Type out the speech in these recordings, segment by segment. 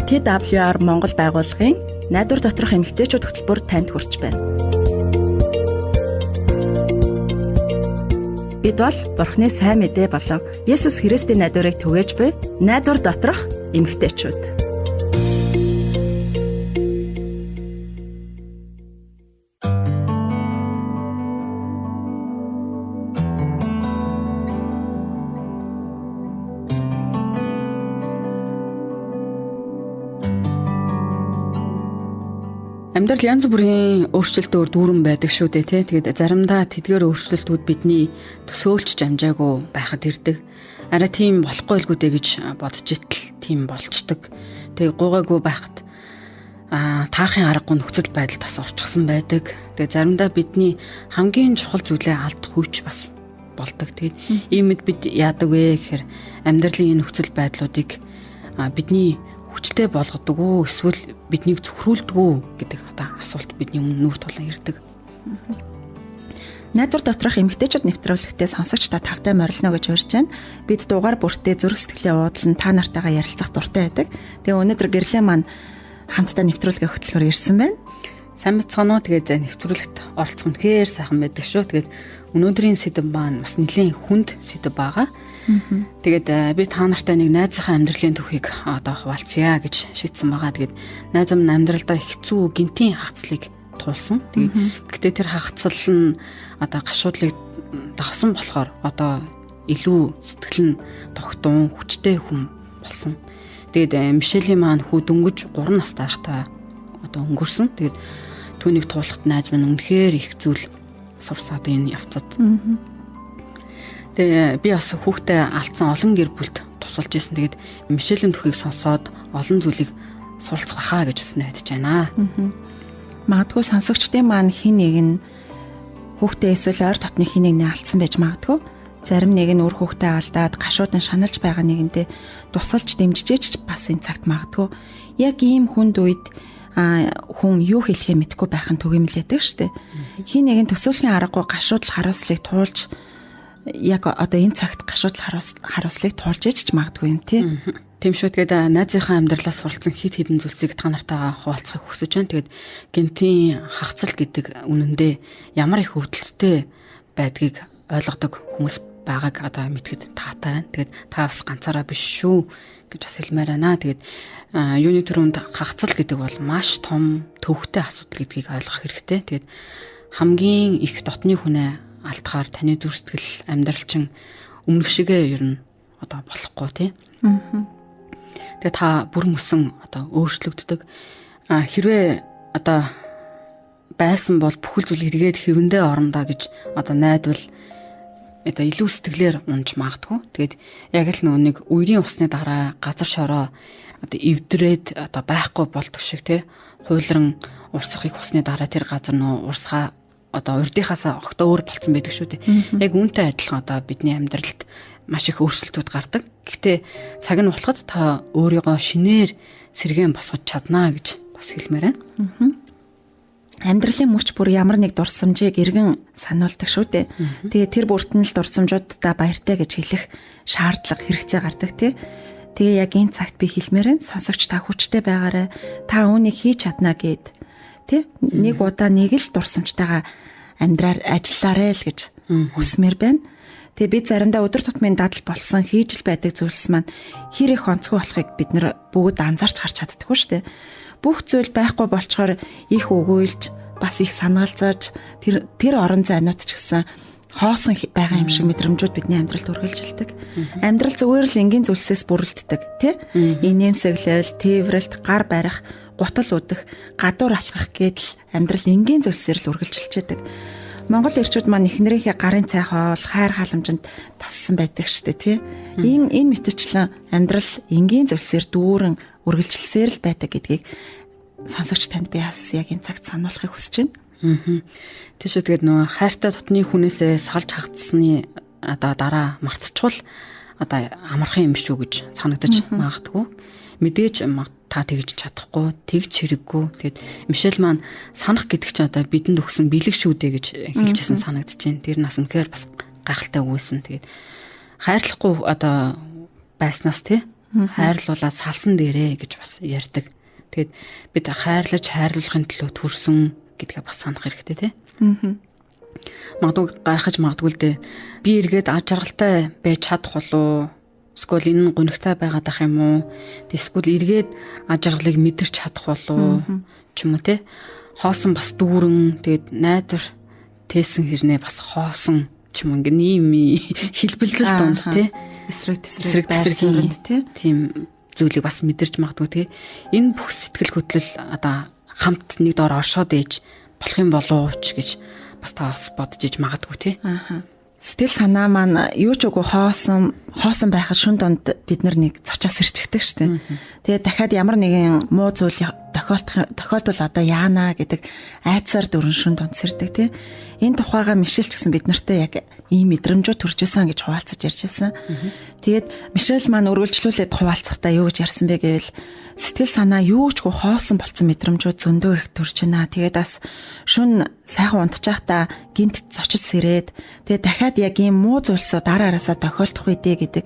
TWR Монгол байгууллагын найдвар доторх эмэгтэйчүүд хөтөлбөр танд хүрч байна. Бид бол Бурхны сайн мэдээ болон Есүс Христийн найдварыг түгээж буй найдвар доторх эмэгтэйчүүд. Амьдрал янз бүрийн өөрчлөлтөөр дүүрэн байдаг шүү дээ, тий. Тэгээд заримдаа тэдгээр өөрчлөлтүүд бидний төсөөлч амжаагүй байхад ирдэг. Арай тийм болохгүй л гүдэ гэж бодож итэл тийм болчдөг. Тэгээд гуйгаагүй байхад таахын аргагүй нөхцөл байдал бас орчихсон байдаг. Тэгээд заримдаа бидний хамгийн чухал зүйлээ алдах хүч бас болдог. Тэгээд иймэд бид яадаг вэ гэхээр амьдралын энэ нөхцөл байдлуудыг бидний хүчтэй болгодог уу эсвэл биднийг цөхрүүлдэг үү гэдэг одоо асуулт бидний өмнө нүүр тулан ирдэг. Найдвар доторх эмэгтэйчүүд нэвтрүүлэгтээ сонсогч та тавтай морилно гэж урьж байна. Бид дугаар бүртээ зүрх сэтгэлийн уудлан та нартайгаа ярилцах дуртай байдаг. Тэгээ өнөөдөр гэрлээ маань хамтдаа нэвтрүүлгээ хөтлөхөөр ирсэн байна. Сайн мэцгаана уу. Тэгээд нэвтрүүлэгт оролцох үнэхээр сайхан байдаг шүү. Тэгээд өнөөдрийн сэдэв маань бас нэлээн хүнд сэдэв байгаа. Тэгээд би та нартай нэг найзынхаа амьдралын түүхийг одоо хуваалцъя гэж шийдсэн байгаа. Тэгээд найз минь амьдралдаа хэцүү гинтийн хагацлыг туулсан. Тэгээд гэхдээ тэр хагацал нь одоо гашуудлыг давсан болохоор одоо илүү сэтгэл нь тогтун, хүчтэй хүн болсон. Тэгээд Мишелийн маань хүү дөнгөж 3 настай байхдаа одоо өнгөрсөн. Тэгээд түүнийг туулахад найз минь үнэхээр их зүйл сурсаад энэ явцад. Тэгээ би бас хүүхдээ алдсан олон гэр бүлд тусалж исэн. Тэгээд Мишелийн түүхийг сонсоод олон зүйлийг суралцах байхаа гэж бас найдаж байна. Магадгүй сонсогчдын маань хин нэг нь хүүхдээ эсвэл ойр дотны хин нэгний алдсан байж магадгүй. Зарим нэг нь үр хүүхдээ алдаад гашуудан шаналж байгаа нэгэндээ тусалж дэмжижээч бас энэ цагт магадгүй. Яг ийм хүнд үед хүн юу хэлэхээ мэдэхгүй байх нь түгээмлээдэг шүү дээ. Хин нэгэн төсөөлхийн аргагүй гашуудал харуулслыг туулж яг одоо энэ цагт гашуудал харуулслыг туулж ич магадгүй юм тий. Тийм шүү. Тэгээд найзынхаа амьдралаас суралцсан хит хідэн зүйлсийг та нартайгаа хуваалцахыг хүсэж байна. Тэгээд гинтийн хагацал гэдэг үнэндээ ямар их өвдөлттэй байдгийг ойлгодог хүмүүс байгааг одоо мэдхэд таатай байна. Тэгээд та бас ганцаараа биш шүү гэж бас хэлмээр байна. Тэгээд юуны түрүүнд хагацал гэдэг бол маш том төвхтэй асуудал гэдгийг ойлгох хэрэгтэй. Тэгээд хамгийн их дотны хүнээ алдахаар таны зүрх сэтгэл амьдрал чинь өмнөх шигээ ер нь одоо болохгүй тий. Тэгээд та бүр мөсөн одоо өөрчлөгддөг. Хэрвээ одоо байсан бол бүхэл зүйл эргээд хэвэндээ орондоо гэж одоо найдвал одоо илүү сэтгэлээр унж магадгүй. Тэгээд яг л нөгөө нэг үерийн усны дараа газар шороо одоо эвдрээд одоо байхгүй болдог шиг тий. Хуулиран урсгахыг усны дараа тэр газар нөө урсгаа одоо урдынхаасаа огтоо өөр болцсон байдаг шүү дээ. Яг үүнтэй адилхан одоо бидний амьдралд маш их өөрчлөлтүүд гардаг. Гэхдээ цаг нь болоход та өөрийгөө шинээр сэргээн босгож чаднаа гэж бас хэлмээр байна. Амьдралын мөч бүр ямар нэг дурсамжийг эргэн сануулдаг шүү дээ. Тэгээ тэр бүртэн л дурсамжуудаа баяртай гэж хэлэх шаардлага хэрэгцээ гардаг тий. Тэгээ яг энэ цагт би хэлмээр байна. Сонсогч та хүчтэй байгаарай. Та үүнийг хийж чадна гэд тий. Нэг удаа нэг л дурсамжтайгаа амьдраар ажиллаарэ л гэж хүсмээр байна. Тэгээ би заримдаа өдөр тутмын дадал болсон хийж л байдаг зүйлс маань хэр их онцгой болохыг бид нэр бүгд анзаарч харж чаддаггүй шүү дээ. Бүх зүйл байхгүй болчоор их өгөөлж бас их санаалцаж тэр орон зайнууд ч гэсэн хоосон байгаа юм шиг мэдрэмжүүд бидний амьдралд үргэлжилдэг. Амьдрал зүгээр л энгийн зүйлсээс бүрэлддэг тий. Инээмсэглэл, тээврэлт, гар барих, гутал үдэх, гадуур алхах гэдэл амьдрал энгийн зүйлсээр л үргэлжилчээдэг. Монгол эрчүүд маань эхнэрийнхээ гарын цай хоол, хайр халамжинд тассан байдаг штэ тий. Ийм энэ мэтчлэн амьдрал энгийн зүйлсээр дүүрэн үргэлжилсээр л байдаг гэдгийг сонсогч танд би бас яг энэ цагт сануулахыг хүсэж байна. Тийш үү. Тэгээд нөгөө хайртай дотны хүнээсээ салж хагацсны одоо дараа мартчихвал одоо амархан юм шүү гэж санагдаж магадгүй. Мэдээж та тэгж чадахгүй, тэгж хэрэггүй. Тэгээд Мишель маань санах гэдэг чинь одоо бидэнд өгсөн бэлэг шүү дээ гэж хэлжсэн санагдаж байна. Тэр нас үнэхээр бас гайхалтай өгүүлсэн. Тэгээд хайрлахгүй одоо байснаас тий Хайрлуулаад салсан дээрээ гэж бас ярьдаг. Тэгээд бид хайрлаж хайрлуулахын төлөө төрсөн гэдгээ бас санах хэрэгтэй тий. Магадгүй гайхаж магадгүй л дээ. Би эргээд аж аргалтай байж чадах болов? Эсвэл энэ нь гунигтай байгаад ах юм уу? Эсвэл эргээд аж аргалыг мэдэрч чадах болов? Ч юм уу тий. Хоосон бас дүүрэн, тэгээд найдвар тээсэн хэрнээ бас хоосон ч юм ингээ нийм хэлбэлзэл дунд тий. Эсрэг тесрэг байр суурьнд тий. Тийм зүйлийг бас мэдэрч магадгүй тий. Энэ бүх сэтгэл хөдлөл одоо хамт нэг дор оршоод ээж болох юм болов уу ч гэж бас та бас бодож иж магадгүй тий. Ааха. Сэтгэл санаа маань юу ч үгүй хоосон байхад шүн донд бид нар нэг цочоос ирчихдэг штэ. Тэгээд дахиад ямар нэгэн муу зүйл тохиолдвол одоо яана гэдэг айдсаар дөрөн шүн донд сэрдэг тий. Энэ тухайга Мишель ч гэсэн бид нартай яг ийм мэдрэмжүүд төрж исэн гэж хуваалцаж ярьж байсан. Тэгээд Мишель маань үргэлжлүүлээд хуваалцахдаа юу гэж ярьсан бэ гэвэл сэтгэл санаа юу ч үгүй хоосон болцсон мэдрэмжүүд зөндөө их төрж байна. Тэгээд бас шүн сайхан унтчихтаа гинт зочид сэрээд тэгээд дахиад яг ийм муу зүйлсөө дараа араасаа тохиолдох үедээ гэдэг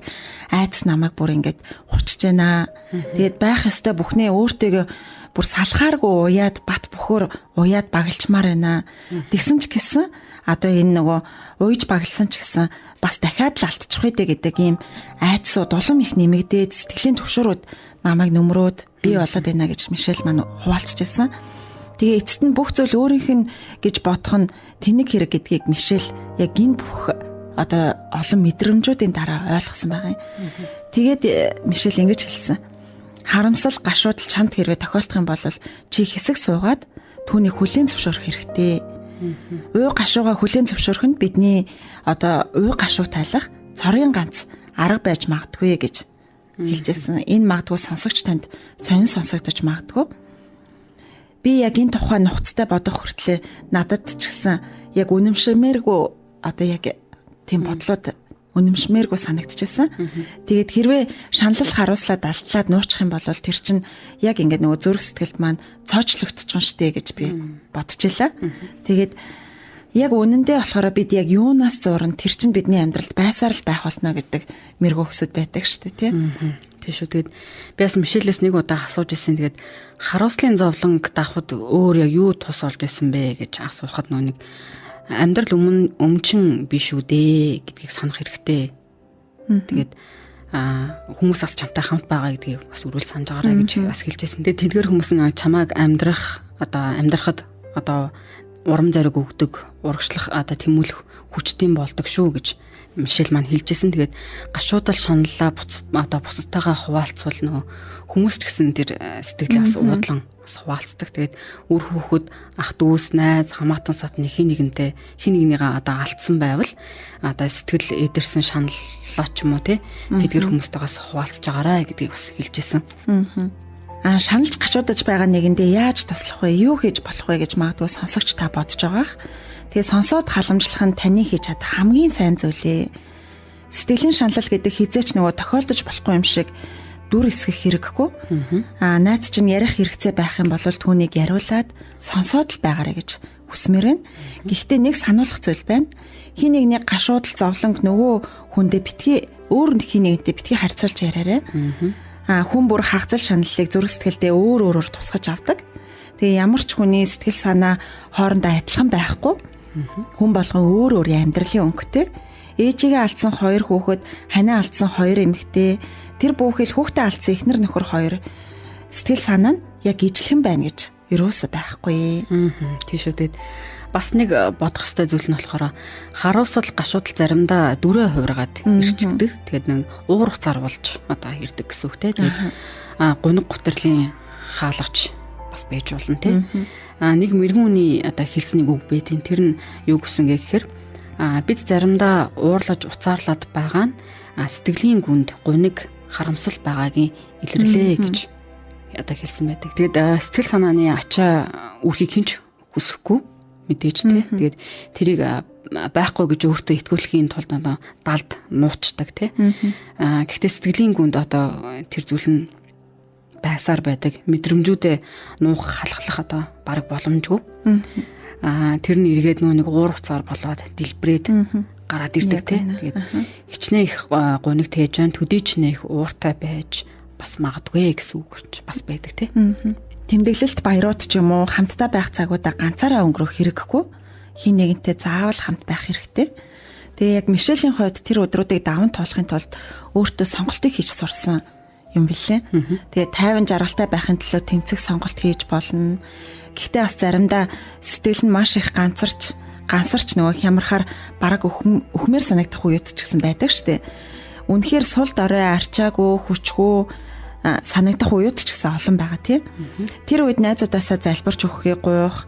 айдас намайг бүр ингээд хурцж байна. Тэгээд байх ёстой бүхнээ өөртөөгөө бүр салхааргүй уяад бат бөхөр уяад багалчмаар байна. Тэгсэн ч гэсэн одоо энэ нөгөө уйж багалсан ч гэсэн бас дахиад л алдчих үедээ гэдэг ийм айдсууд улам их нэмэгдээд сэтгэлийн төвшөөрүүд намайг нөмрөөд бий болоод байна гэж Мишель маань хуваалцаж байсан. Тэгээ эцэст нь бүх зүйл өөрийнх нь гэж бодох нь тэнэг хэрэг гэдгийг Мишель яг энэ бүх одоо олон мэдрэмжүүдийн дараа ойлгосон байгаа юм. Тэгээд Мишель ингэж хэлсэн. Харамсал гашуудал чамд хэрвээ тохиолдох юм бол чи хэсэг суугаад түүнийг хүлээн зөвшөөрөх хэрэгтэй. Уй гашууга хүлээн зөвшөөрөх нь бидний одоо уй гашууг тайлах цорын ганц арга байж магадгүй гэж хэлжсэн. Энэ магадгүй сонсогч танд сонин сонсогдож магадгүй. Би яг энэ тухай нухацтай бодох хүртлээр надад ч гэсэн яг үнэмшмээргүй одоо яг тийм бодлууд үнэмшмээргүй санагдчихсан. Тэгээд хэрвээ шаналл харуулслаад алдлаад нуучих юм бол тэр чинь яг ингээд нөгөө зүрх сэтгэлд маань цоочлогдчихсон штэ гэж би бодчихлаа. Тэгээд яг үнэндээ болохоор бид яг юунаас зурна тэр чинь бидний амьдралд байсаар л байх болно гэдэг мэрэгүү хөсөд байдаг штэ тий. Тийм шүү. Тэгээд би бас Мишелээс нэг удаа асууж ирсэн. Тэгээд харуулслын зовлонг даахад өөр яг юу тус олж исэн бэ гэж асуухад нөгөө нэг амьдрал өмнө өмчин биш үү дээ гэдгийг санах хэрэгтэй. Тэгээд хүмүүс бас чамтай хамт байгаа гэдгийг бас өрөөл санаж байгаарай гэж бас хэлж байсан. Тэгээд тэдгэр хүмүүс нь чамайг амьдрах одоо амьдрахад одоо урам зориг өгдөг, урагшлах одоо тэмүүлэх хүчтэй болдог шүү гэж Мишель маань хэлжсэн. Тэгээд гашуудал шаналлаа одоо бусадтайгаа хуваалцвал нөгөө хүмүүс ч гэсэн тэр сэтгэлээ бас уудлан бас хуваалцдаг. Тэгээд үр хүүхэд, ах дүүс, найз, хамаатан сатны хин нэгэнтэй хин нэгнийгээ одоо алдсан байвал одоо сэтгэл эдэрсэн шаналлаа ч юм уу те тэдгэр хүмүүстэйгээс хуваалцж байгаарай гэдгийг бас хэлжсэн. Шаналж гашуудаж байгаа нэгэндээ яаж туслах вэ? Юу хийж болох вэ гэж магадгүй сонсогч та бодож байгаах. Тэгээ сонсоод халамжлах нь таны хийж чадах хамгийн сайн зүйлээ. Сэтгэлийн шаналл гэдэг хизээч нөгөө тохиолдож болохгүй юм шиг дүр эсгэх хэрэггүй. Найз чинь ярих хэрэгцээ байх юм бол түүнийг яриулаад сонсоод л байгаарэ гэж хүсмээр байна. Гэхдээ нэг сануулах зүйл байна. Хин нэгний гашуудал зовлонг нөгөө хүндээ битгий өөр хин нэгэнтэй битгий харьцуулж яриарай. Хүн бүр хагцал шаналлыг зүрх сэтгэлдээ өөр өөрөөр тусгаж авдаг. Тэгээ ямар ч хүний сэтгэл санаа хоорондоо адилхан байхгүй. Хүн болгон өөр өөрийн амьдралын өнгөтэй. Ээжигээ алдсан хоёр хүүхэд, ханиа алдсан хоёр эмэгтэй, тэр бүхэл хүүхдээ алдсан эхнэр нөхөр хоёр сэтгэл санаа нь яг ижлэхэн байна гэж юусоо байхгүй. Тийм шүү. Тэгээд бас нэг бодох ёстой зүйл нь болохоор харуулсал гашуудал заримдаа дүрээ хувиргаад ирчдэг. Тэгээд нэг уур уцаар болж одоо ирдэг гэсэн үг те. Тэгээд гуниг гутрлын хаалгач бас байж болно те. Нэг мэрэгэн хүний одоо хэлсэн нэг үг байтын. Тэр нь юу гэсэн гэхээр бид заримдаа уурлаж уцаарлаад байгаа нь сэтгэлийн гүнд гуниг харамсал байгаагийн илэрлээ гэж одоо хэлсэн байдаг. Тэгээд сэтгэл санааны ачаа үрхийг хинч хүсэхгүй мэдээж те. Тэгээд тэрийг байхгүй гэж өөртөө итгүүлэхийн тулд одоо далд нуучдаг те. Гэхдээ сэтгэлийн гүнд одоо тэр зүйл нь байсаар байдаг. Мэдрэмжүүдээ нуух халахлах одоо бараг боломжгүй. Тэр нь эргээд нөө нэг уур уцаар болоод дэлбрээд гараад ирдэг те. Тэгээд хичнээн их гуниг тээж байна. Төдий ч нэ их ууртай байж бас магадгүй гэсэн үг бас байдаг тий. Тэмдэглэлт баярууд ч юм уу хамтдаа байх цагуудаа ганцаараа өнгөрөх хэрэггүй. Хин нэгэнтэй заавал хамт байх хэрэгтэй. Тэгээ яг Мишелийн хувьд тэр өдрүүдийг даван туулахын тулд өөртөө сонголтыг хийж сурсан юм билээ. Тэгээ тайван жаргалтай байхын төлөө тэмцэх сонголт хийж болно. Гэхдээ бас заримдаа сэтгэл нь маш их гансарч нөгөө хямрахаар бараг өхмөр санагдах үед ч гэсэн байдаг штэ. Үнэхээр сул дорой арчаагүй, хүчгүй санагдах уюуд ч гэсэн олон байгаа тий. Тэр үед найзуудаасаа залбирч өгөхийг гуйх,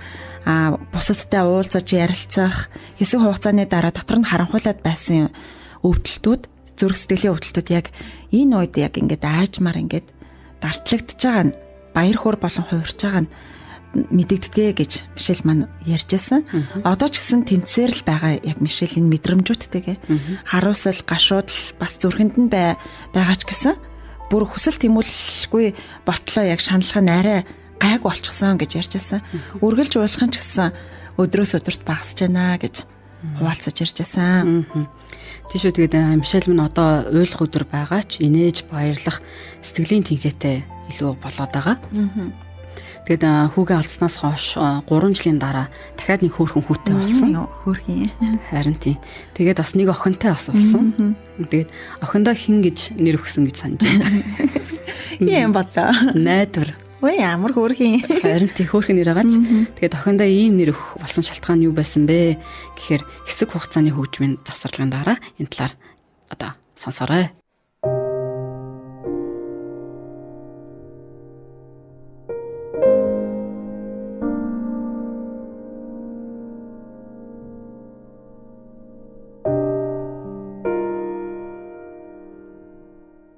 бусадтай уулзаж ярилцах, хэсэг хугацааны дараа дотор нь харанхуйлаад байсан өвдөлтүүд, зүрх сэтгэлийн өвдөлтүүд яг энэ үед яг ингээд аажмаар ингээд далтлагдж байгаа нь баяр хөөр болон хувирч байгаа нь мэдэгддэг гэж Мишель маань ярьж байсан. Одоо ч гэсэн тэмцээр л байгаа яг Мишель энэ мэдрэмжүүдтэйгээ харуулсал, гашуудал бас зүрхэнд нь байгаа ч гэсэн бүр хүсэл тэмүүлэлгүй болтлоо яг шаналх нь арай гайг болчихсон гэж ярьж байсан. Үргэлж уулах нь ч гэсэн өдрөөс өдөрт багасж байна гэж хуваалцаж ярьж байсан. Тийш үү, тэгээд Мишель минь одоо уйлах өдөр байгаа ч инээж баярлах сэтгэлийн тэнхээтэй илүү болоод байгаа. Тэгээд хүүгээ алдснаас хойш 3 жилийн дараа дахиад нэг хөөрхөн хүүтэй болсон. Хөөрхөн. Харин тийм. Тэгээд бас нэг охинтой бас болсон. Тэгээд охиндоо хин гэж нэр өгсөн гэж санаж байна. Хин юм болоо? Найдвар. Ой, ямар хөөрхөн. Харин тийм хөөрхөн нэр байгааз. Тэгээд охиндоо ийм нэр өгөх болсон шалтгаан юу байсан бэ гэхээр хэсэг хугацааны хөгжмийн завсарлагын дараа энэ талаар одоо сонсоорой.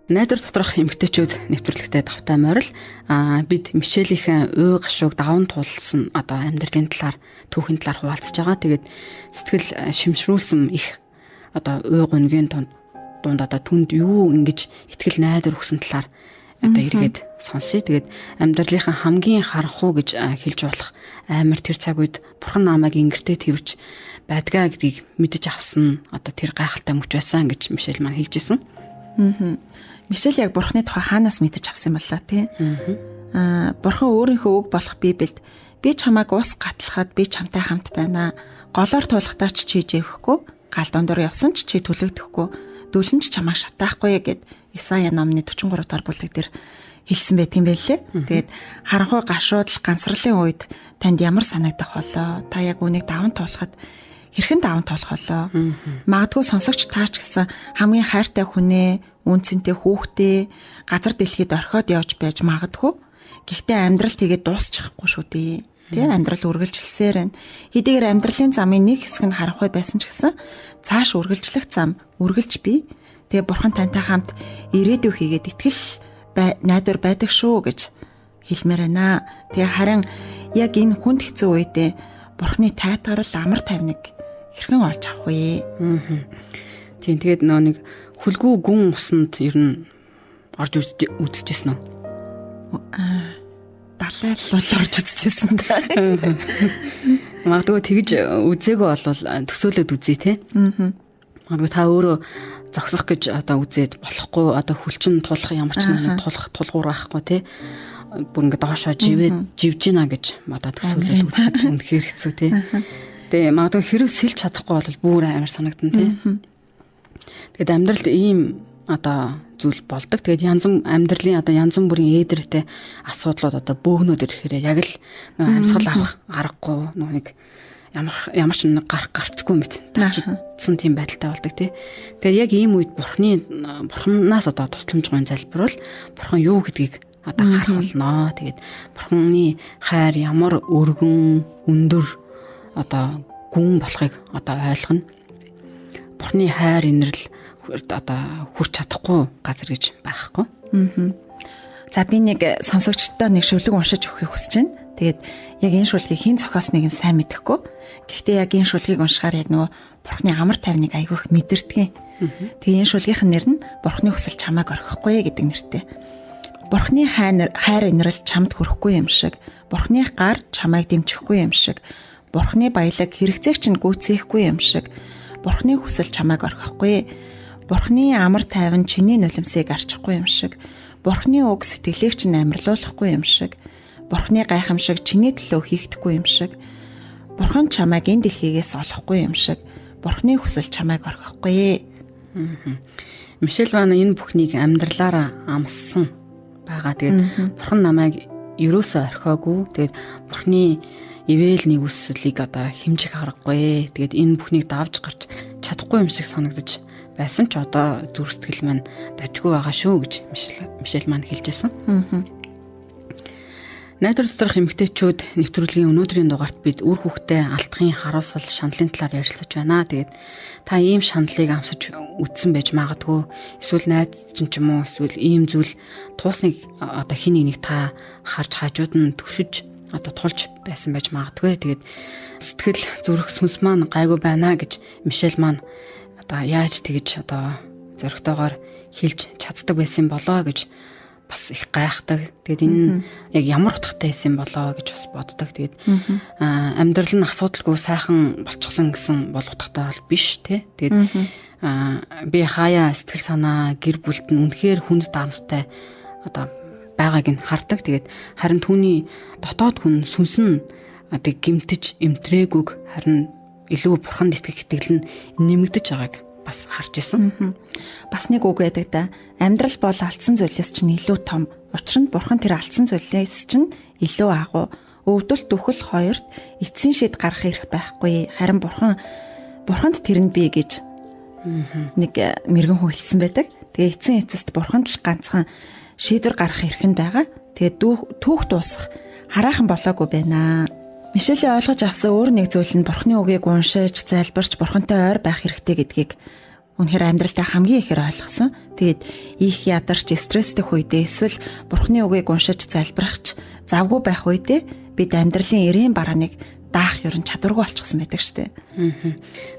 Найдвар доторх эмэгтэйчүүд нэвтрүүлэгтээ тавтай морил бид Мишелийнхээ уй гашууг даван туулсан одоо амьдралын талаар, түүхийн талаар хуваалцаж байгаа. Тэгээд сэтгэл шимшрүүлсэн их одоо уй гунгийн дунд одоо түнд юу ингэж итгэл найдвар өгсөн талаар одоо эргээд сонсъё. Тэгээд амьдралынхаа хамгийн харанхуй гэж хэлж болох амар тэр цаг үед бурхан намайг ингэртээ тэрвж байдгаа гэдгийг мэдэж авсан одоо тэр гайхалтай мөч байсан гэж Мишель маань хэлж исэн. Мишель яг бурхны тухай хаанаас мэдэж авсан болоо тий. Бурхан өөрийнхөө үг болох Библиэд би чамайг ус гатлахад би чамтай хамт байна. Голоор туулахдаа ч чи жэвхэхгүй, гал дундуур явсан ч чи түлэгдэхгүй, дөлн ч чамайг шатаахгүй гэд Исая номны 43 дугаар бүлэг дээр хэлсэн байх юм байлээ. Тэгээд харанхуй гашуудал гансралын үед танд ямар санагдах болоо? Та яг үүнийг даван туулахад хэрхэн даван туулах болоо? Магадгүй сонсогч таач гэсэн хамгийн хайртай хүнээ, үн цэнтэй хүүхдээ газар дэлхийд орхиод явж байж магадгүй. Гэхдээ амьдрал тэгээд дуусчихгүй шүү дээ. Тэ, амьдрал үргэлжилсээр байна. Хэдийгээр амьдралын замын нэг хэсэг нь харанхуй байсан ч гэсэн цааш үргэлжлэх зам үргэлж бий. Тэгээ бурхан тантай хамт ирээдүй хийгээд итгэл найдвар байдаг шүү гэж хэлмээр байна. Тэгээ харин яг энэ хүнд хэцүү үедээ бурханы тайтгарал амар тайвныг хэрхэн олж авах вэ? Тийм, тэгээд нөө нэг хүлгүү гүн усанд ер нь орж үзчихсэн үү? Далай л бол орж үзчихсэн да. Магадгүй тэгж үзээгүй бол төсөөлөд үзье те. Магадгүй та өөрөө зогсох гэж одоо үзээд болохгүй, одоо хүлчин тулах ямар ч нэг тулах тулгуур байхгүй те. Бүр ингээд доошоо живээд живж гинэ гэж одоо төсөөлөд үзээд үнэхээр хэцүү те. Тэгээ магадгүй хэрэг сэлж чадахгүй бол бүр амар санагдана те. Тэгээд амьдралд ийм одоо зүйл болдог. Тэгээд янз амьдралын одоо янз бүрийн ээдэртэй асуудлууд одоо бөөгнөд ирэхээр яг л нөө амьсгал авах аргагүй нөө нэг ямар ч нэг гарах гарцгүй мэт тачсан тийм байдалтай болдог тий. Тэгээд яг ийм үед бурхнаас одоо тусламж гойн залбирвал бурхан юу гэдгийг одоо харах болно. Тэгээд бурханы хайр ямар өргөн өндөр одоо гүн болохыг одоо ойлгоно. Бурхны хайр инрэл одоо хүрч чадахгүй газар гэж байхгүй. За би нэг сонсогчдод нэг шүлэг уншиж өгөхийг хүсэж байна. Тэгээд яг энэ шүлгийг хэн зохиосныг нь сайн мэдэхгүй. Гэхдээ яг энэ шүлгийг уншихаар яг нөгөө Бурхны амар тайвныг айгүйх мэдэрдэг. Тэгээ энэ шүлгийнх нь нэр нь Бурхны хүсэл чамайг орхихгүй гэдэг нэртэй. Бурхны хайр инрэл чамд хүрэхгүй юм шиг, Бурхны гар чамайг дэмжихгүй юм шиг, Бурхны баялаг хэрэгцээг чинь гүйцээхгүй юм шиг, Бурхны хүсэл чамайг орхихгүй. Бурхны амар тайван чиний нулимсыг арчихгүй юм шиг, Бурхны үг сэтгэлийг чинь амьрлуулахгүй юм шиг, Бурхны гайхамшиг чиний төлөө хийгдэхгүй юм шиг, Бурхан чамайг энэ дэлхийгээс олохгүй юм шиг, Бурхны хүсэл чамайг орхихгүй. Мишель маань энэ бүхнийг амьдралаараа амссан байгаа. Тэгээд Бурхан намайг ерөөсөө орхиогүй. Тэгээд Бурхны ивэл нэгүслийг одоо хэмжих аргагүй. Тэгээд энэ бүхнийг давж гарч чадахгүй юм шиг санагдаж байсан ч одоо зүрх сэтгэл маань дажгүй байгаа шүү гэж Мишель маань хэлж байсан. Найдвар доторх эмэгтэйчүүд нэвтрүүлгийн өнөөдрийн дугаарт бид үр хүүхдээ алдахын харуулсал шаналлын талаар ярилцаж байна. Тэгээд та ийм шаналлыг амсаж үтсэн байж магадгүй. Эсвэл найз чинь ч юм уу, эсвэл ийм зүйл туусныг одоо хин нэг та харж хажууд нь түшиж одоо тулж байсан байж магадгүй. Тэгээд сэтгэл зүрх сүнс маань гайгүй байна гэж Мишель маань одоо яаж тэгж одоо зөрөгтэйгээр хэлж чаддаг байсан болоо гэж бас их гайхдаг. Тэгээд энэ нь яг ямар утгатай байсан болоо гэж бас боддог. Тэгээд амьдрал нь асуудалгүй сайхан болчихсон гэсэн бол утгатай бол биш тий. Тэгээд би хаяа сэтгэл санаа гэр бүлд нь үнэхээр хүнд дарамттай одоо байгааг нь хардаг. Тэгээд харин түүний дотоод хүн сүнс нь одоо гимтэж эмтрээгүйг харин илүү бурханд итгэх итгэл нь нэмэгдэж байгааг бас харж исэн. Бас нэг үг байдаг да. Амьдрал бол алдсан зүйлээс чинь илүү том. Учир нь бурхан тэр алдсан зүйлээс чинь илүү агуу. Өвдөл дүхэл хоёрт эцсийн шид гарах эрх байхгүй. Харин бурханд тэр нь бий гэж нэг мэрэгэн хүн хэлсэн байдаг. Тэгээ эцсийн эцэст бурханд л ганцхан шийдвэр гаргах эрх нь байгаа. Тэгээ түүх дуусах хараахан болоогүй байна. Мишелийн ойлгож авсан өөр нэг зүйл нь Бурхны үгийг уншиж, залбирч, Бурхантай ойр байх хэрэгтэй гэдгийг үнэхээр амьдралдаа хамгийн ихээр ойлгосон. Тэгээд их ядарч, стресстэй үедээ эсвэл Бурхны үгийг уншиж, залбирахч завгүй байх үедээ бид амьдралын эрээн барааныг даах ер нь чадваргүй болчихсон байдаг штэ.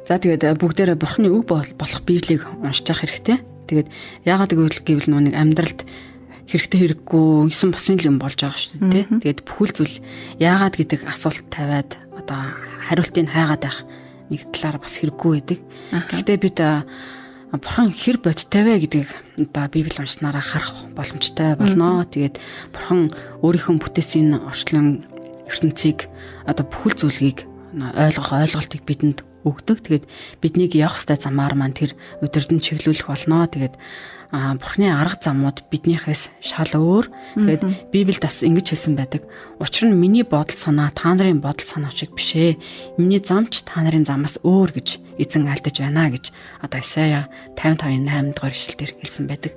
За тэгээд бүгдээрээ Бурхны үг болох Библийг уншиж явах хэрэгтэй. Тэгээд яагаад гэвэл нүг амьдралд хэрэгтэй хэрэггүй есөн босын л юм болж байгаа шүү дээ. Тэгээд бүхэл зүйл яагаад гэдэг асуулт тавиад одоо хариултыг хайгаад байх нэг талаараа бас хэрэггүй байдаг. Гэхдээ бид бурхан хэр бодиттой вэ гэдгийг одоо Библи уншсанараа харах боломжтой болно. Тэгээд бурхан өөрийнхөө бүтээсэн орчлон ертөнцийг одоо бүхэл зүйлийг ойлгох ойлголтыг бидэнд өгдөг. Тэгээд биднийг явах ёстой замаар маань тэр удирдан чиглүүлэх болно. Тэгээд Бурхны арга замууд биднийхээс шал өөр. Тэгээд Библиэд бас ингэж хэлсэн байдаг. Учир нь миний бодол санаа та нарын бодол санаа шиг биш ээ. Миний зам ч та нарын замаас өөр гэж эзэн альдаж байна гэж одоо Исая 55-ын 8 дугаар ишлэлдэр хэлсэн байдаг.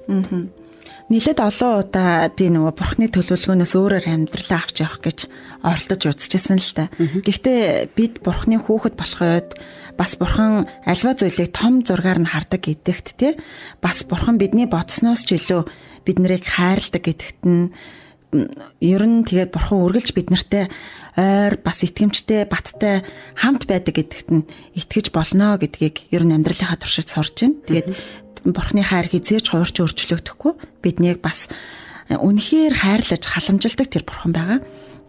Нийлээд олон удаа би нөгөө Бурхны төлөвлөгөөнөөс өөрөөр амьдралаа авч явах гэж оролдож үзчихсэн л та. Гэхдээ бид Бурхны хүүхэд болох үед бас Бурхан альва зүйлийг том зургаар нь хардаг гэдэгт тий. Бас Бурхан бидний бодсноос ч илүү бид нарыг хайрладаг гэдэгт нь ер нь тэгээд Бурхан үргэлж бид нартай ойр бас итгэмжтэй баттай хамт байдаг гэдэгт нь итгэж болно гэдгийг ер нь амьдралынхаа туршид сурч байна. Тэгээд Бурхны хайр хизээж хуурч өөрчлөгдөхгүй биднийг бас үнэхээр хайрлаж халамжилдаг тэр Бурхан байгаа.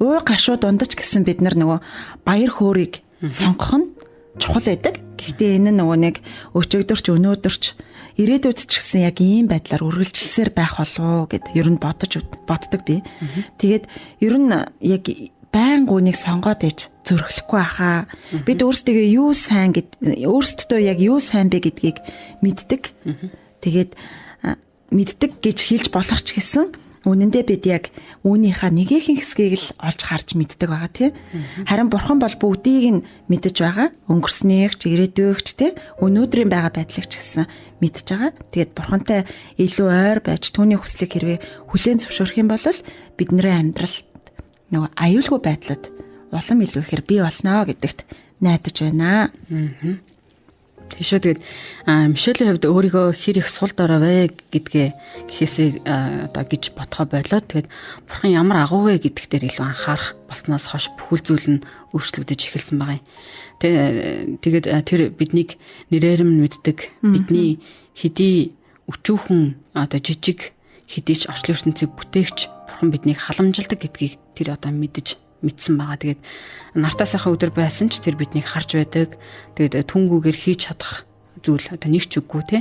Ууй гашуу дундаж гэсэн бид нар нөгөө баяр хөөрийг сонгох нь чухал байдаг. Гэхдээ энэ нөгөө нэг өчигдөрч өнөөдөрч ирээдүйд ч гэсэн яг ийм байдлаар үргэлжилсээр байх болов уу гэд ер нь боддог би. Тэгээд ер нь яг байн гүнийг сонгоод иж зөрөхлөхгүй ахаа. Бид өөрсдөө юу сайн гэд өөрсдөө яг юу сайн бэ гэдгийг мэддэг. Тэгээд мэддэг гэж хэлж болох ч гэсэн үнэндээ бид яг үүнийхээ нэгэн хэсгийг л олж харж мэддэг байгаа тий. Харин Бурхан бол бүгдийг нь мэдэж байгаа. Өнгөрснийг ч ирээдүйг ч тий өнөөдрийн байгаа байдлыг ч гэсэн мэдж байгаа. Тэгээд Бурхантай илүү ойр байж түүний хүслийг хэрвээ хүлээн зөвшөөрөх юм бол бидний амьдрал нөгөө аюулгүй байдлууд улам илүү ихээр бий болно гэдэгт найдаж байна. Тийшээ тэгээд Мишелийн хувьд өөрийгөө хэр их сул дорой вэ гэдгээ гэхээсээ одоо гэж бодхоо болоод тэгээд Бурхан ямар агуу вэ гэдэг дээр илүү анхаарах болсноос хойш бүхэл зүйл нь өөрчлөгдөж эхэлсэн байгаа юм. Тэгээд тэр биднийг нэрээр нь мэддэг, бидний хэдий өчүүхэн одоо жижиг хэдий ч орчлон ертөнцийг бүтээгч Бурхан биднийг халамжилдаг гэдгийг тэр одоо мэдсэн байгаа. Тэгээд нартаа сайхан өдөр байсан ч тэр биднийг харж байдаг. Тэгээд түнгүүгээр хийж чадах зүйл одоо нэг ч үггүй те.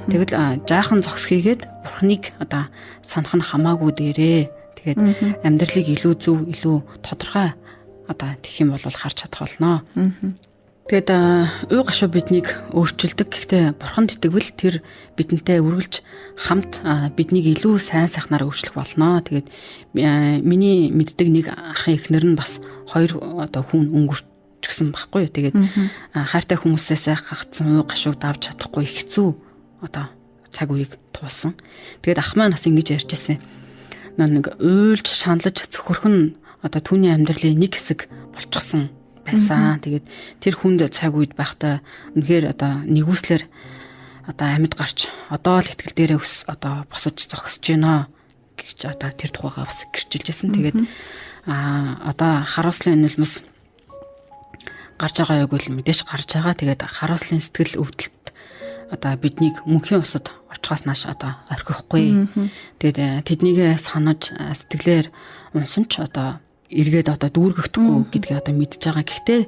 Тэгэл жаахан зогс хийгээд Бурхныг одоо санах нь хамаагүй дээрээ. Тэгээд амьдралыг илүү зөв, илүү тодорхой одоо тэгэх юм бол харж чадах болно. Тэгээд уй гашуу биднийг өөрчилдөг. Гэхдээ Бурханд итгэвэл тэр бидэнтэй үргэлж хамт биднийг илүү сайн сайхнаар өөрчлөх болно. Тэгээд миний мэддэг нэг ахын эхнэр нь бас хоёр одоо хүн өнгөрчихсөн байхгүй юу. Тэгээд хайртай хүмүүсээсээ хагацсан уй гашууг давж чадахгүй хэцүү одоо цаг үеийг туулсан. Тэгээд ах маань бас ингэж ярьж ирсэн. Нэг уйлж шаналж цөхөрхөн одоо түүний амьдралын нэг хэсэг болчихсон байсан. Тэгээд тэр хүнд цаг үед байхдаа үнэхээр одоо нэгүслэр одоо амьд гарч одоо л итгэл дээрээ өс одоо босож зогсож гинэ гэж одоо тэр тухайгаа бас гэрчилжсэн. Тэгээд одоо харуулслын нулимс гарч байгаа яг л мэдээж гарч байгаа. Тэгээд харуулслын сэтгэл өвдөлт одоо биднийг мөнхийн усад очихоос нааш одоо орхихгүй. Тэгээд тэднийг санаж сэтгэлээр унсан ч одоо эргээд одоо дүүргэхдэггүй гэдгийг одоо мэдж байгаа. Гэхдээ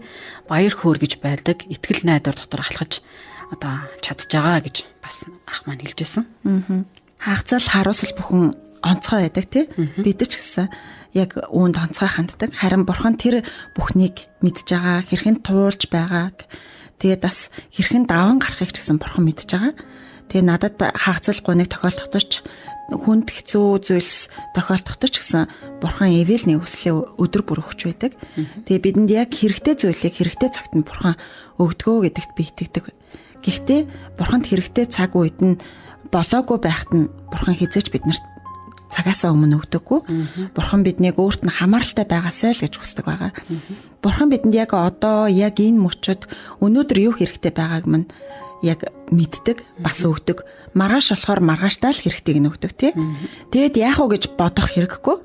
баяр хөөр гэж байдаг. Итгэл найдвар дотор алхаж одоо чадж байгаа гэж бас ах маань хэлж байсан. Хаагцал харуулсал бүхэн онцгой байдаг тий. Бид ч гэсэн яг үүнд онцгой ханддаг. Харин Бурхан тэр бүхнийг мэдж байгаа, хэрхэн туулж байгааг, тэгээд бас хэрхэн даван гарахыг ч гэсэн Бурхан мэдж байгаа. Тэгээ надад хаагцал гуниг тохиолдохдоо ч хүнд хэцүү зүйлс тохиолдохдоо ч гэсэн Бурхан ивэл нэг хүслээ өдөр бүр өгч байдаг. Тэгээ бидэнд яг хэрэгтэй зүйлийг хэрэгтэй цагт нь Бурхан өгдгөө гэдэгт би итгэдэг. Гэхдээ Бурханд хэрэгтэй цаг үед нь болоогүй байхад нь Бурхан хизээч биднэрт цагаасаа өмнө өгдөггүй. Бурхан биднийг өөрт нь хамааралтай байгаасай л гэж хүсдэг байгаа. Бурхан бидэнд яг одоо, яг энэ мөчөд өнөөдөр юу хэрэгтэй байгааг мань яг мэддэг, бас өгдөг. Маргааш болохоор маргааштай л хэрэгтэйг нь өгдөг тий. Тэгээд яах вэ гэж бодох хэрэггүй.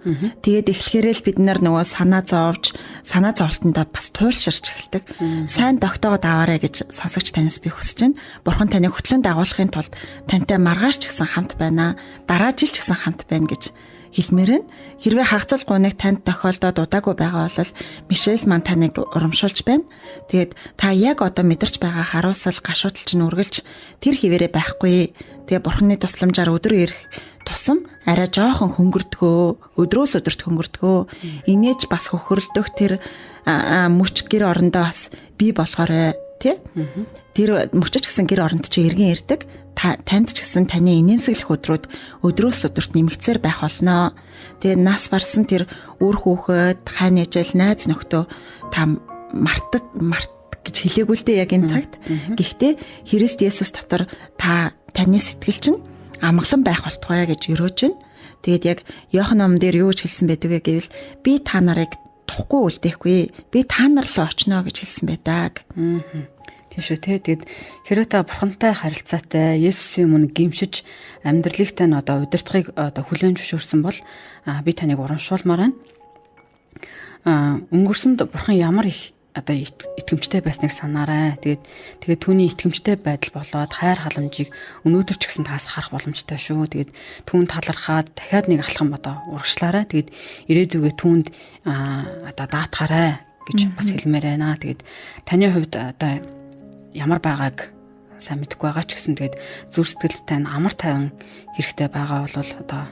Тэгээд эхлэхээрээ л бид нар нөгөө санаа зовж, санаа зовлтондоо бас туйлширч эхэлдэг. Сайн тогтоогод аваарай гэж сонсогч танаас би хүсэж байна. Бурхан таныг хөтлөн дагуулахын тулд тантай маргааш ч гэсэн хамт байна. Дараа жил ч гэсэн хамт байна гэж хэлмээр нь. Хэрвээ хагацал гуниг танд тохиолдоод удаагүй байгаа бол Мишель маань таныг урамшуулж байна. Тэгээд та яг одоо мэдэрч байгаа харуулсал гашуудал чинь үргэлж тэр хിവэрэ байхгүй. Тэгээ Бурханы тусламжаар өдөр ирэх тусам арай жоохон хөнгөрдгөө, өдрөөс өдөрт хөнгөрдгөө. Инээж бас хөхөрлөдөх тэр мөч гэр орондоо бас бий болохоорой тий. Тэр мөчөж гисэн гэр оронд чи эргэн ирдэг. Танд ч гэсэн таны инээмсэглэх өдрүүд өдрөөс өдөрт нэмэгдсээр байх болно. Тэгээ нас барсан тэр үр хүүхэд, хайн ижил, найз нөхдөө та март гэж хэлээгүй л дээ яг энэ цагт. Гэхдээ Христ Есүс дотор та таны сэтгэл чинь амгалан байх болтугай гэж өрөөж байна. Тэгээд яг Иохан номон дээр юу гэж хэлсэн байдаг вэ гэвэл би та нарыг тухгүй үлдээхгүй. Би та нар руу очино гэж хэлсэн байдаг. Тийм шүү те. Тэгээд хэрвээ та Бурхантай харилцаатай, Есүсийн өмнө гимшиж амьдралыг тань одоо удирдахыг одоо хүлээн зөвшөөрсөн бол би таныг урамшуулмаар байна. Өнгөрсөнд Бурхан ямар их одоо итгэмжтэй байсныг санаарай. Тэгээд түүний итгэмжтэй байдал болоод хайр халамжийг өнөөдөр ч гэсэн таас харах боломжтой шүү. Тэгээд түүн талархаад дахиад нэг алхам одоо урагшлаарай. Тэгээд ирээдүгээ түүнд одоо даатгаарай гэж бас хэлмээр байна. Тэгээд таны хувьд одоо ямар байгааг сайн мэдэхгүй байгаа ч гэсэн тэгээд зүр сэтгэл тань амар тайван хэрэгтэй байгаа бол одоо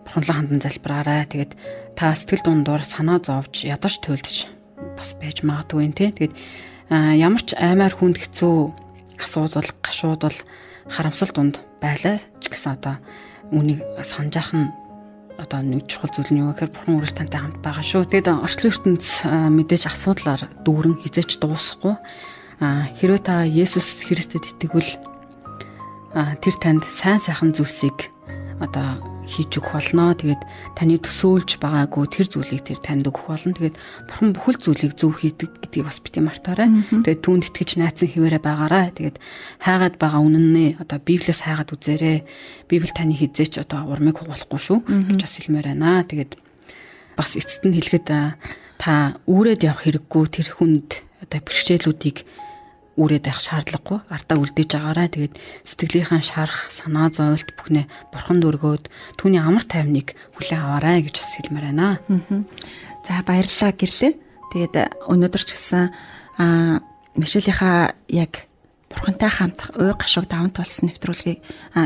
Бурханлаа хандан залбираарай. Тэгээд та сэтгэл дундуур санаа зовж ядарч туйлдж бас байж магадгүй юм те. Тэгээд ямар ч аймаар хүнд хэцүү асуудал, гашуудал, харамсал дунд байлаа ч гэсэн одоо үнийг санджаах нь одоо нэг чухал зүйл нь юу гэхээр Бурхан үргэлж тантай хамт байгаа шүү. Тэгээд орчлон ертөнц мэдээж асуудлаар дүүрэн хизээч дуусахгүй. Хэрвээ та Есүс Христэд итгэвэл тэр танд сайн сайхан зүйлсийг одоо хийж өгөх болно. Тэгээд таны төсөөлж байгаагүй тэр зүйлийг тэр танд өгөх болно. Тэгээд Бурхан бүхэл зүйлийг зөв хийдэг гэдгийг бас бити мартаарай. Тэгээд түүнд итгэж найдсан хэвээрээ байгаарай. Тэгээд хайгаад байгаа үнэн нь одоо Библиэс хайгаад үзээрэй. Библи таны хизээч одоо урмыг хугалахгүй шүү гэж бас хэлмээр байна. Тэгээд бас эцэст нь хэлэхэд та үүрээд явах хэрэггүй тэр хүнд одоо бэрхшээлүүдийг үүрээд байх шаардлагагүй. Ардаа үлдээж агаарай. Тэгээд сэтгэлийнхаа шарах, санаа зовлт бүхнээ Бурханд өргөөд түүний амар тайвныг хүлээн аваарай гэж бас хэлмээр байна. За баярлалаа гэрлээ. Тэгээд өнөөдөр ч гэсэн Мишелийнхаа яг Бурхантай хамт уй гашууг даван туулсан нэвтрүүлгийг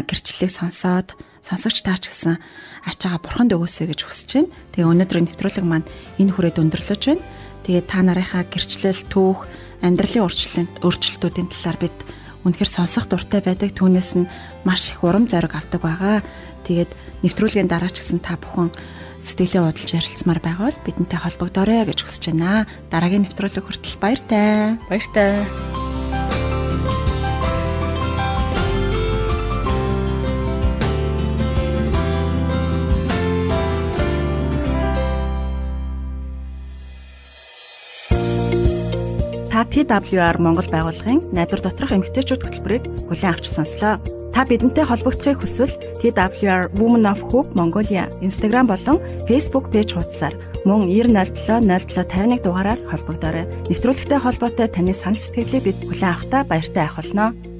гэрчлэлийг сонсоод сонсогч таа ч гэсэн ачаага Бурханд өгөөсэй гэж хүсэж байна. Тэгээ өнөөдрийн нэвтрүүлэг маань энэ хүрээд өндөрлөж байна. Тэгээ та нарынхаа гэрчлэл, түүх, амьдралын өөрчлөлтүүдийн талаар бид үнэхээр сонсох дуртай байдаг. Түүнээс нь маш их урам зориг авдаг байгаа. Тэгээд нэвтрүүлгийн дараа ч гэсэн та бүхэн сэтгэлээ уудалж ярилцмаар байгаа бол бидэнтэй холбогдоорой гэж хүсэж байна. Дараагийн нэвтрүүлэг хүртэл баяртай. Баяртай. Та TWR Монгол байгууллагын найдвар доторх эмэгтэйчүүд хөтөлбөрийг хүлээн авч сонслоо. Та бидэнтэй холбогдохыг хүсвэл TWR Women of Hope Mongolia Instagram болон Facebook пэйж хуудасаар мөн 9007 07 51 дугаараар холбогдоорой. Нэвтрүүлэгтэй холбоотой таны санал сэтгэлийг бид хүлээн авахдаа баяртай авах болно.